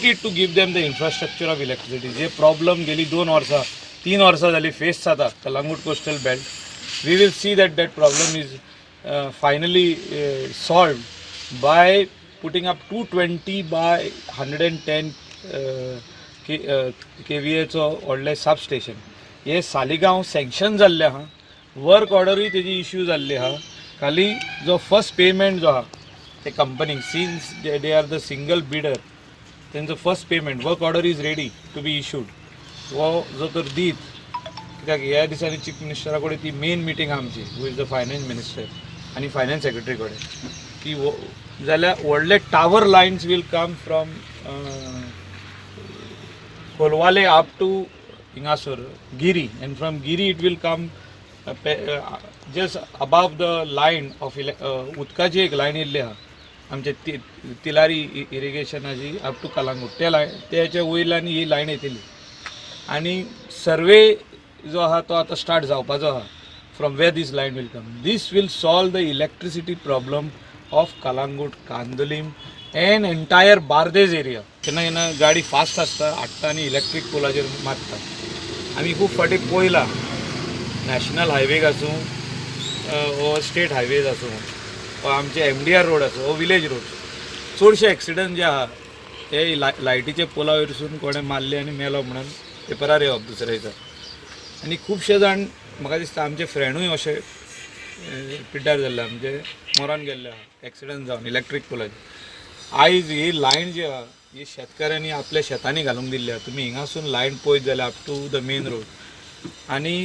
wanted to give them the infrastructure of electricity. J problem गेली 2 वर्सां, 3 वर्सां जाली फेस जाता Calangute coastal belt, we will see that that problem is finally solved by putting up 220 by 110 केवीएचो व्हडलें sub station. हे Saligao sanction जाल्लें आहा, work ऑर्डरूय तेजी इश्यू जाल्ली आहा. खाली जो फर्स्ट पेमेंट जो आहा ते कंपनीक, since they are the single bidder, तेंचो first payment, work order is ready to be issued, हो जो तर दीत, कित्याक ह्या दिसांनी चीफ मिनिस्टरा कडेन ती मेन मिटींग आहा आमची, who is the finance minister आनी फायनान्स सेक्रेटरी कडेन की जाल्यार व्हडले tower lines will come from Colvale up to हिंगासर Giri, and from Giri it will come just above the line of उदकाची एक लायन येयल्ली आहा आमचे तिलारी इरिगेशनाची अप टू कलांगूट. ते लायन तेच्या वयल्यान ही लायन येतली आनी सर्वे जो आहा तो आतां स्टार्ट जावपाचो आहा from where this line will come. This will solve the electricity problem of Calangute, Candolim and entire Bardez area. केन्ना केन्ना गाडी फास्ट आसता, हाडटा आनी इलेक्ट्रीक पोलाचेर मारता. आमी खूब फावटी पळयलां, नॅशनल हायवेक आसूं वो स्टेट हायवेज आसूं वा आमचे एमडीआर रोड आसूं वो विलेज रोड, चडशे एक्सिडंट जे आहा ते लायटीचे पोला वयरसून कोणें मारले आनी मेलो म्हणून पेपरार येवप दुसऱ्या दिसा. आनी खुबशे जाण, म्हाका दिसता आमचे फ्रेंडूय अशे पिड्ड्यार जाल्ले, आमचे मरोन गेल्ले आहा एक्सिडंट जावन इलेक्ट्रीक पोलाचेर. आयज ही लायन जी आहा ही शेतकाऱ्यांनी आपल्या शेतांनी घालूंक दिल्ली आहा. तुमी हिंगासून लायन पळयत जाल्यार up to the main road. आनी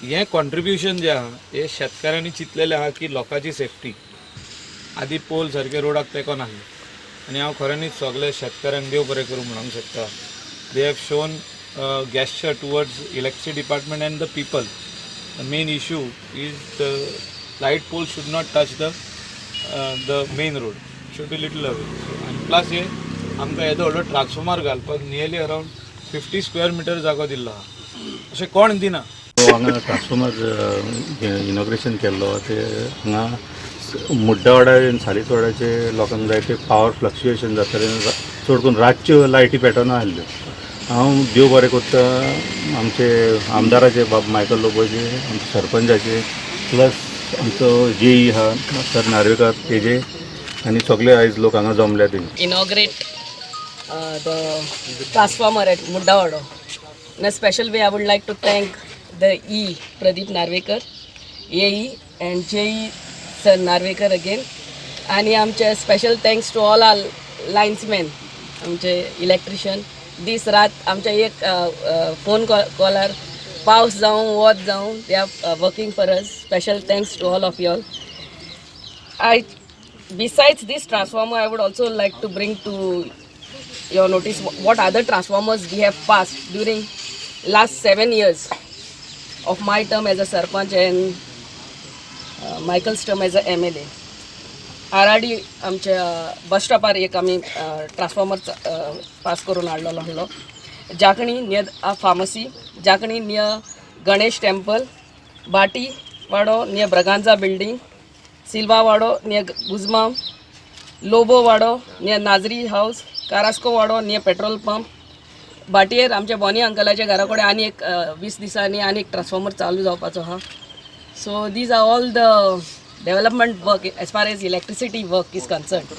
हें कॉन्ट्रिब्युशन जें आहा हें शेतकाऱ्यांनी चिंतलेलें आहा की लोकांची सेफ्टी. आदी पोल सारके रोडाक तेंकोन आहले आनी हांव खऱ्यांनीच सगळे शेतकाऱ्यांक देव बरें करूं म्हणूंक शकता. They have shown gesture towards electricity department and the people. The main issue is the light pole should not touch the main road, should be little away. आनी प्लस हे आमकां येदो व्हडलो ट्रान्सफॉर्मर घालपाक nearly around 50 square meter जागो दिल्लो आहा. अशें कोण दिना. हांगा ट्रान्सफॉर्मर इनॉग्रेशन केल्लो ते हांगा मुड्डावाडा आनी सालीसवाडाचे लोकांक जायते पावर फ्लक्च्युएशन जातालें. चड करून रातच्यो लायटी पेटना आसल्यो. हांव देव बरें करता आमचे आमदाराचे बाब मायकल लोबोचे, आमचे सरपंचाचे, प्लस आमचो जेई आहा सर नार्वेकर तेजे आनी सगळे आयज लोक हांगा जमल्या ते Inaugurate the transformer at Muddawado. In a special way, I would like to thank the EE Pradeep Narvekar, AE and JE Sir Narvekar again. आणि आमचे special thanks to all our linesmen, आमचे इलेक्ट्रिशियन. दीस रात आमच्या एक phone collar, पावस जावं वत जावं, they are working for us. Special thanks to all of y'all. I besides this transformer, I would also like to bring to your notice what other transformers we have passed during last 7 years of my term as a sarpanch and Michael's term as a MLA. RRD आमच्या बस स्टॉपार एक आमी transformer pass करून हाडलेलो आहलो. जाकणी near pharmacy, Jakani near Ganesh temple, Bhati Wado near Braganza building, Silva Wado near Guzmao, Lobo Wado near Nazri house, Carrasco Wado near petrol pump, भाटयेर आमच्या Bonnie अंकलाच्या घरा कडेन आनी एक 20 दिसांनी आनी एक ट्रान्सफॉर्मर चालू जावपाचो आहा. So these are all the development work as far as electricity work is concerned.